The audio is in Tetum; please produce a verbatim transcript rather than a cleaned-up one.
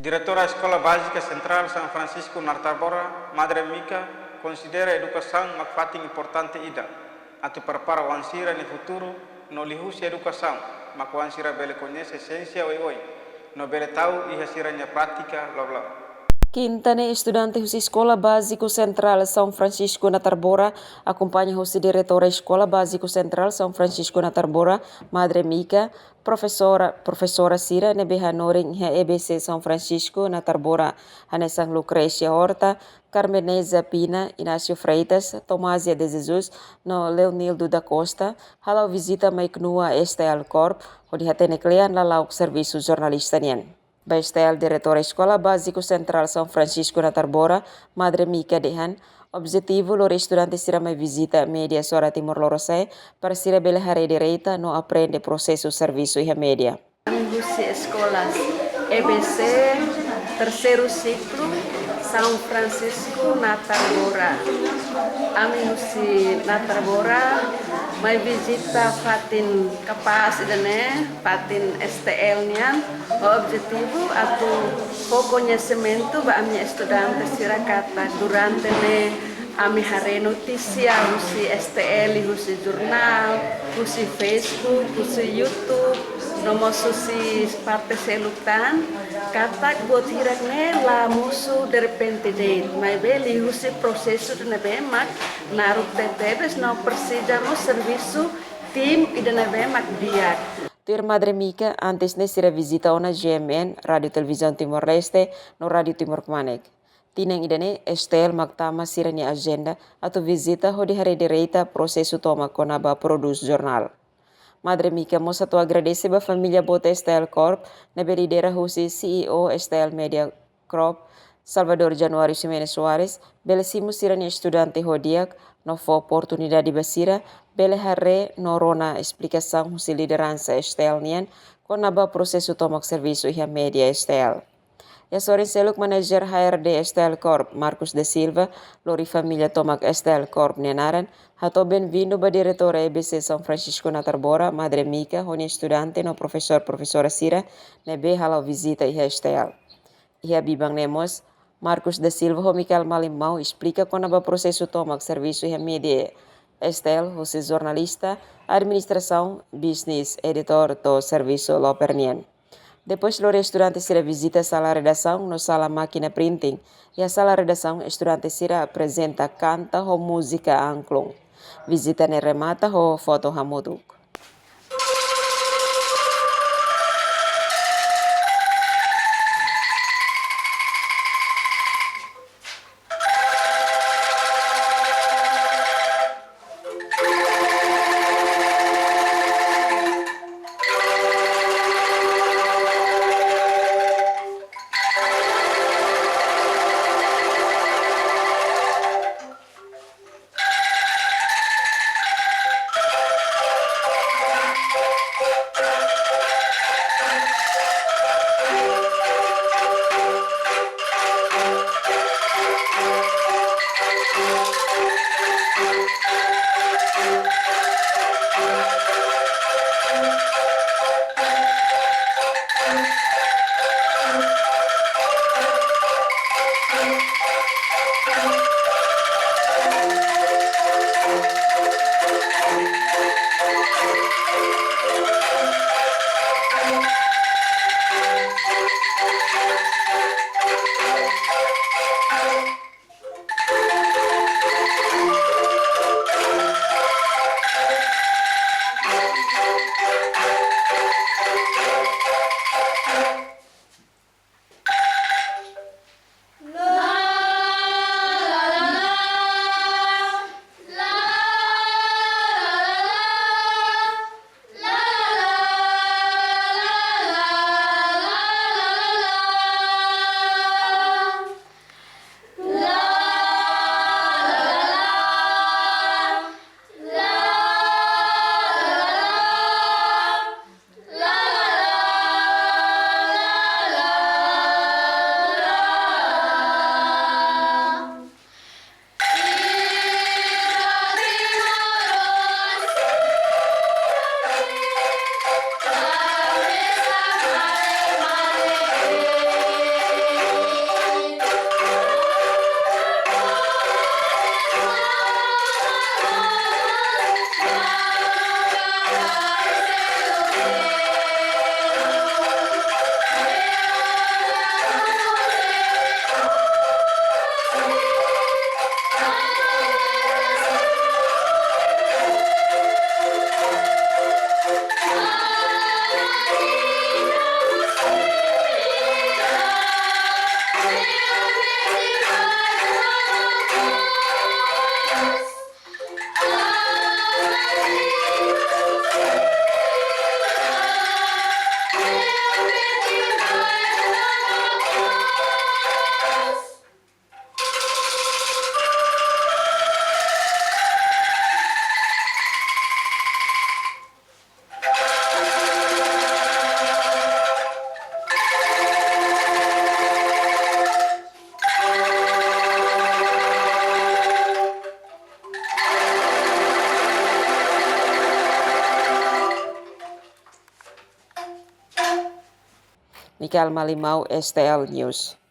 Diretora Eskola Bázika Sentrál São Francisco Natarbora, Madre Mika, konsidera edukasaun mak fatin importante ida atu prepara oan sira-nia futuru, no liuhusi edukasaun mak oan sira bele koñese siénsia oioin no bele tau iha sira-nia prátika loroloron. Kinta ne'e, estudante husi Eskola Báziku Sentrál São Francisco Natarbora akompaña husi diretora Eskola Báziku Sentrál São Francisco Natarbora, Madre Mika, profesora, profesora sira ne'ebé hanorin iha E B C São Francisco Natarbora, hanesan Lucrécia Horta, Carmeneza Pina, Inácio Freitas, Tomásia de Jesus, no Leonildo da Costa, hala'o vizita mai K N U A S T L Corp, hodi hatene kle'an lala'ok servisu jornalista nian. Ba S T L, diretora Eskola Báziku Sentrál São Francisco Natarbora, Madre Mika dehan, objetivu lori estudante sira mai vizita média Sora Timor Lorosa'e, para sira bele haree direta no aprende prosesu servisu iha média. Ami husi eskola E B C terseiru siklu São Francisco Natarbora. Ami husi Natarbora mai vizita fatin kapás ida-ne'e, fatin S T L nian, ho objetivu atu fó koñesimentu ba ami estudante sira katak durante ne'e ami haree notísia husi S T L, husi jornál, husi Facebook, husi YouTube, no mós husi parte seluk tan, katak buat hirak-ne'e la mosu derrepente de'it, maibé liuhusi prosesu ida ne'ebé mak naruk tebetebes no presiza mós servisu tim ida ne'ebé mak di'ak. Tuir Madre Mika, antes ne'e sira vizita ona G M N, Rádio Televizaun Timor-Leste, no Rádio Timor Kmanek. Tinan ida-ne'e, S T L mak tama sira-nia ajenda atu vizita hodi haree direta prosesu tomak kona-ba prodús jornál. Madre Mika mós atu agradese ba família boot S T L Corp, ne'ebé lidera husi C E O S T L Media Corp, Salvador Januário Ximenes Soares, bele simu sira-nia estudante ho di'ak, no fó oportunidade ba sira bele haree no rona esplikasaun husi lideransa S T L nian kona-ba prosesu tomak servisu iha média S T L. Iha sorin seluk, Manager H R D S T L Corp, Marcos da Silva, lori família tomak S T L Corp nia naran, hato'o benvindu ba diretora E B C São Francisco Natarbora, Madre Mika, ho nia estudante no profesór, profesora sira ne'ebé hala'o vizita iha S T L. Iha biban ne'e mós, Marcos da Silva ho Michael Malimau esplika kona-ba prosesu tomak servisu iha média S T L, husi jornalista, administrasaun, bisnis, editór, to'o servisu loper nian. Depois lori estudante sira vizita sala redasaun no sala mákina printing. Iha sala redasaun, estudante sira aprezenta kanta ho múzika angklung. Vizita ne'e remata ho foto hamutuk. Michael Malimau, S T L News.